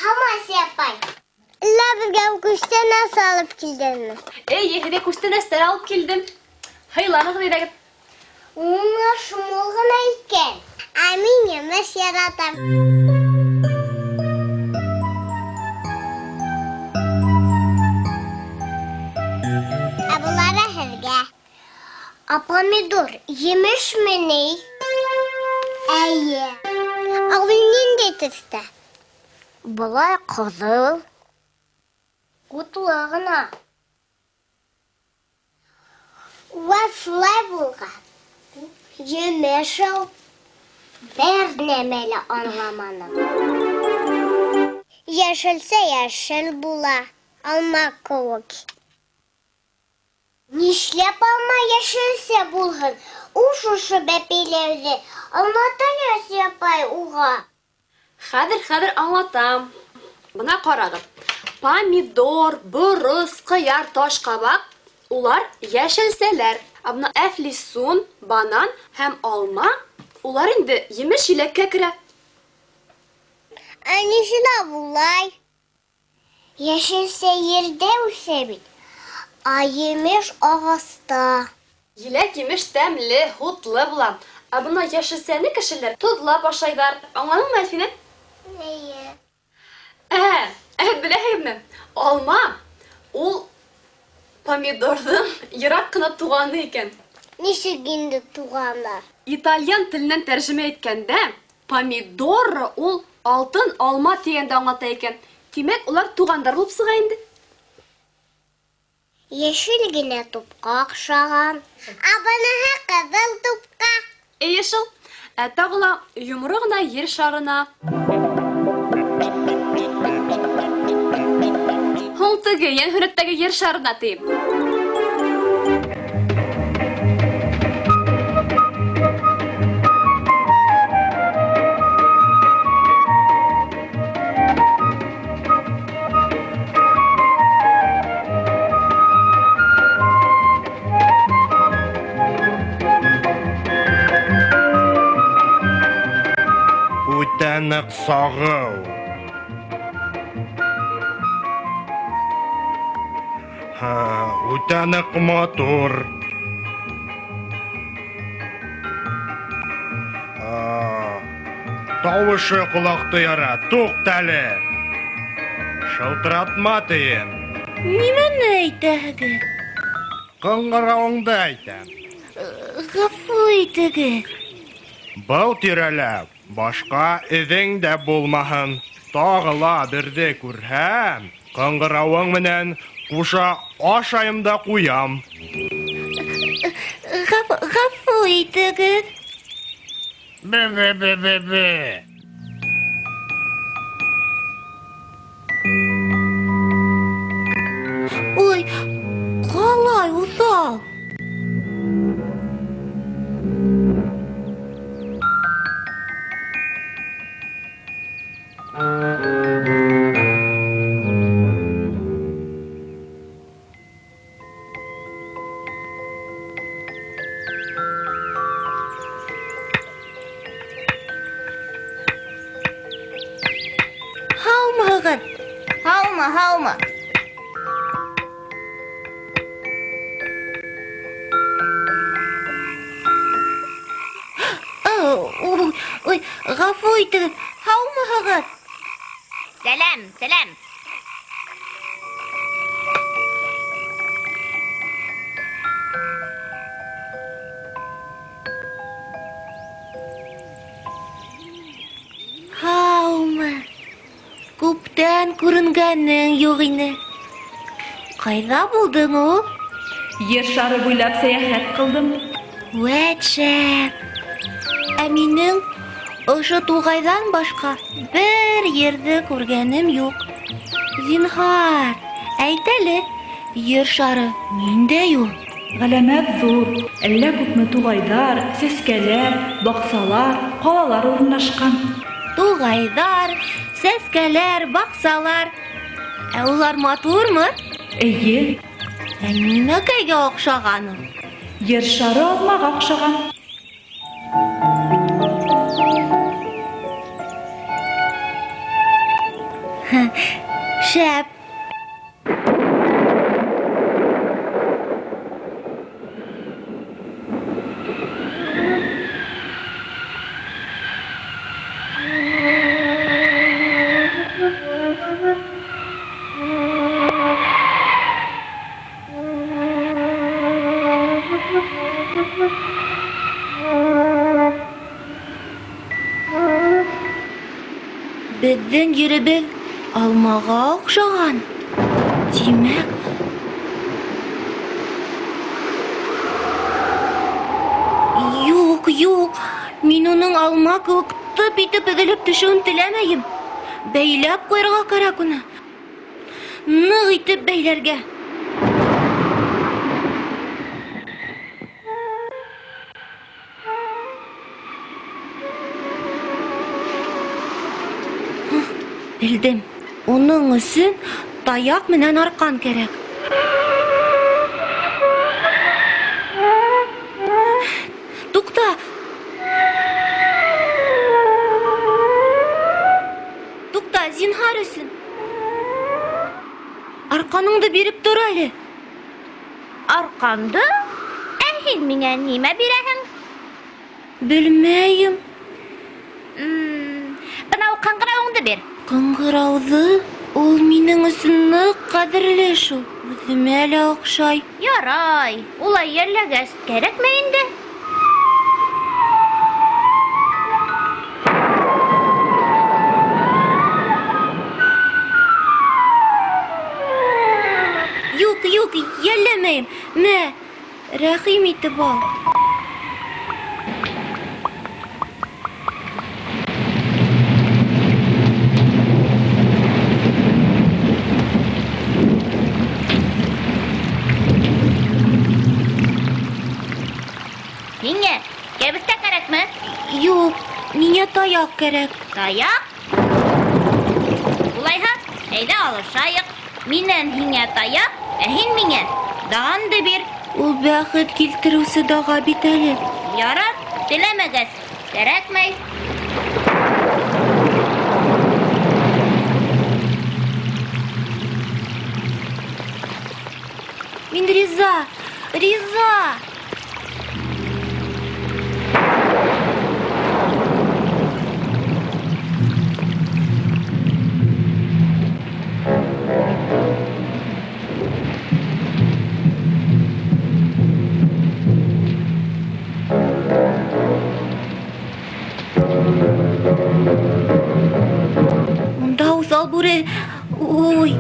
Һаумы, Асия апай. Әллә беҙгә күстәнәс алып килдеңме? Эйе, һеҙгә күстәнәстәр алып килдем. Һыйланығыҙ әйҙәгеҙ. Уңыш мул ғына икән. Ә мин емеш яратам. Ә былары һеҙгә. Ә помидор емешме ни? Эйе. Ә ул ниндәй төҫтә? Былай ҡыҙыл. Утлы ғына. Вә шулай булған. Емеш ул. Бер нәмә лә аңламаным. Йәшелсә йәшел була, алма кеүек. Нишләп алма йәшелсә булһын? Ул шушы бәпәйләүҙе аңлата әле, Асия апай, уға. Хәҙер, хәҙер аңлатам. Бына ҡарағыҙ. Помидор, борос, ҡыяр, ташҡабаҡ улар йәшелсәләр. Ә бына әфлисун, банан һәм алма улар инде емеш-еләккә керә. Ә нишләп улай? Йәшелсә ерҙә үҫә бит, ә емеш ағаста. Еләк-емеш тәмле, һутлы була. Ә бына йәшелсәне кешеләр тоҙлап ашайҙар. Аңланыңмы, Әлфинә? Эйе. Ә беләһегеҙме? Алма ул помидорҙың йыраҡ ҡына туғаны икән. Нисек инде туғандар? Итальян теленән тәржемә иткәндә, помидор ул алтын алма тигәнде аңлата икән. Тимәк, улар туғандар булып сыға инде. Йәшел генә тупҡа оҡшаған. Ә быныһы ҡыҙыл тупҡа. Эйе шул. Ә тағы ла йомро ғына ер шарына. Һуң теге йәнһүрәттәге ер шарына тием. Үтә ныҡ сағыу. Һа, үтә ныҡ матур. Тауышы ҡолаҡты яра. Туҡта әле. Шылтыратма тием. Нимәне әйтәһегеҙ? Ҡыңғырауыңды әйтәм. Ғәфү итегеҙ. Был тирәлә башҡа эҙең дә булмаһын. Тағы ла берҙе күрһәм, ҡыңғырауың менән ҡуша ашайым да ҡуям. Ғәфү итегеҙ. Бе-бе-бе-бе-бе. Ой, ҡалай уҫал. Һаумыһығыҙ? Һаумы, һаумы. Ой, ой, ғәфү итегеҙ, һаумыһығыҙ? Сәләм, сәләм. Һаумы. Күптән күренгәнең юҡ ине. Ҡайҙа булдың ул? Ер шары буйлап сәйәхәт ҡылдым. Вәт шәп. Ә минең ошо туғайҙан башҡа бер ерҙе күргәнем юҡ. Зинһар, әйт әле, ер шары ниндәй ул? Ғәләмәт ҙур, әллә күпме туғайҙар, сәскәләр, баҡсалар, ҡалалар урынлашҡан. Туғайҙар, сәскәләр, баҡсалар. Ә улар матурмы? Эйе. Ә нимәкәйгә оҡшаған ул? Ер шары алмаға оҡшаған. Һә, Беҙҙең еребеҙ алмаға оҡшаған. Тимәк, юҡ, юҡ, мин уның алма кеүек тып итеп өҙөлөп төшөүен теләмәйем. Бәйләп ҡуйырға кәрәк уны. Ныҡ итеп бәйләргә. Белдем. Уның өсөн таяҡ менән арҡан кәрәк. Туҡта! Туҡта, зинһар өсөн. Арҡаныңды биреп тор әле. Арҡанды? Ә һин миңә нимә бирәһең? Белмәйем. Бынау ҡыңғырауыңды бир. Ҡыңғырауҙы? Ул минең өсөн ныҡ ҡәҙерле шул. Үҙемә лә оҡшай. Ярай, улай йәлләгәс, кәрәкмәй инде. Юҡ, юҡ, йәлләмәйем. Мә, рәхим итеп ал. Һиңә кәбеҫтә кәрәкме? Юҡ, миңә таяҡ кәрәк. Таяҡ? Улайһа, әйҙә алышайыҡ. Минән һиңә таяҡ, ә һин миңә дағанды бир. Ул бәхет килтереүсе даға бит әле. Ярар, теләмәгәс, кәрәкмәй. Мин риза, риза. Унда уҫал бүре. Ой.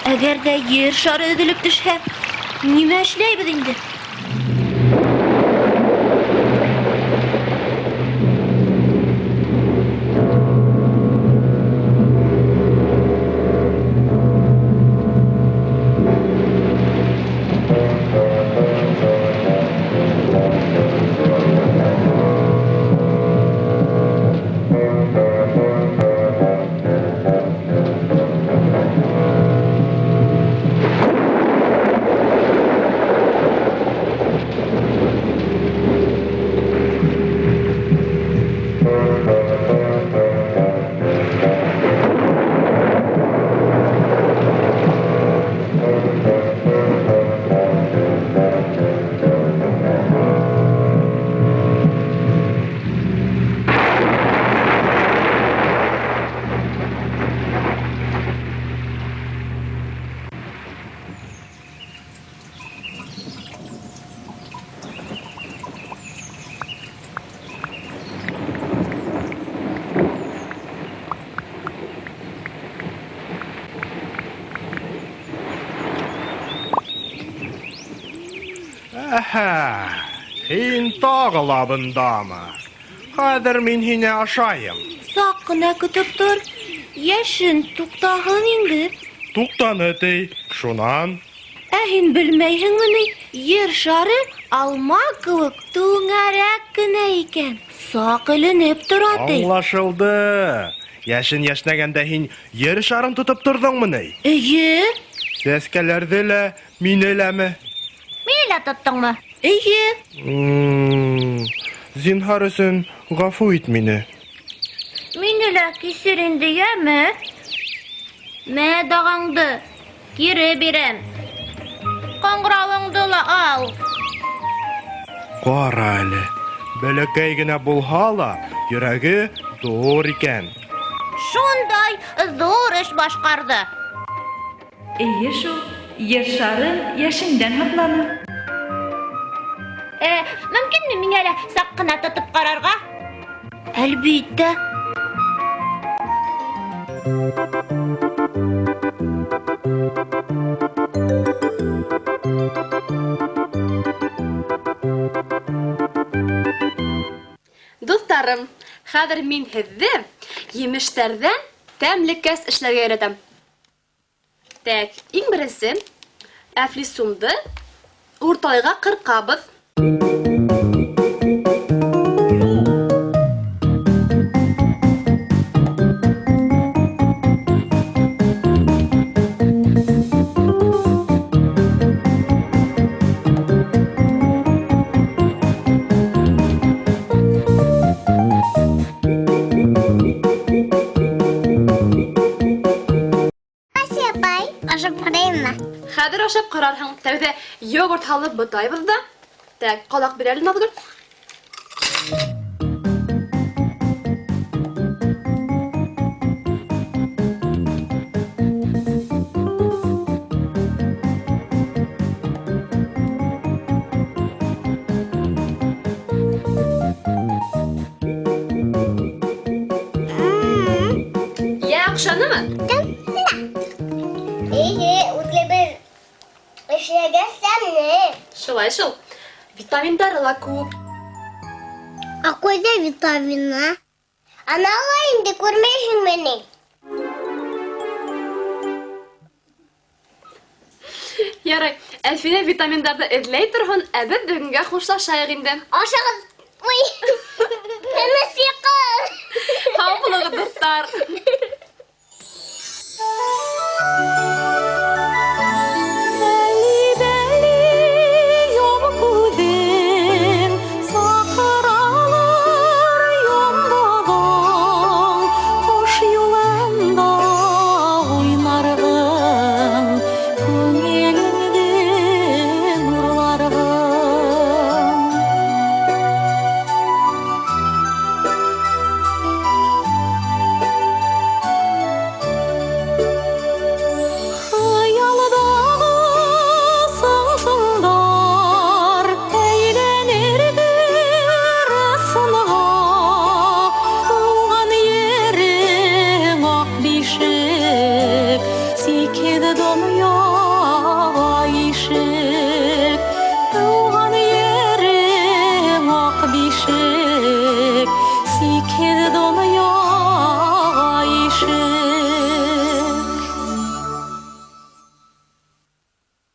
Әгәр ҙә ер шары өҙөлөп төшһә, нимә эшләйбеҙ инде? Әһә, һин тағы ла бындамы? Хәҙер мин һине ашайым. Саҡ ҡына көтөп тор. Йәшен туҡтаһын инде. Туҡтаны ти, шунан. Ә һин белмәйһеңме ни? Ер шары алма кеүек түңәрәк кенә икән. Саҡ эленеп тора ти. Аңлашылды. Йәшен йәшнәгәндә һин ер шарын тотоп торҙоңмо ни? Эйе. Сәскәләрҙе лә, мине ләме? Мине лә тоттоңмо? Эйе. Зинһар өсөн ғәфү ит мине. Мине лә кисер инде, йәме? Мә дағаңды кире бирәм. Ҡыңғырауыңды ла ал. Ҡара әле, бәләкәй генә булһа ла, йөрәге ҙур икән. Шундай ҙур эш башҡарҙы. Эйе шул, Ер шарын йәшендән һаҡланы. Мөмкинме миңә лә саҡ ҡына тотоп ҡарарға? Әлбиттә. Дуҫтарым, хәҙер мин һеҙҙе емештәрҙән тәмлекәс эшләргә өйрәтәм. Тәк, иң беренсе әфлисунды урталайға ҡырҡабыҙ. Хәҙер ашап ҡарарһың. Тәүҙә йогурт һалып бутайбыҙ ҙа. Тәк, ҡалаҡ бир әле, Наҙгөл. Йә, оҡшанымы? Эйе, үҙебеҙ эшләгәс тәмле. Шулай шул. Витаминдары ла күп. Ә ҡайҙа витамины? Ана ла инде, күрмәйһеңме ни? Ярай, Әлфинә витаминдарҙы эҙләй торһон, ә беҙ бөгөнгә хушлашайыҡ инде. Ашағыҙ. Уй. Тыныс йоҡо. Һау булығыҙ, дуҫтар.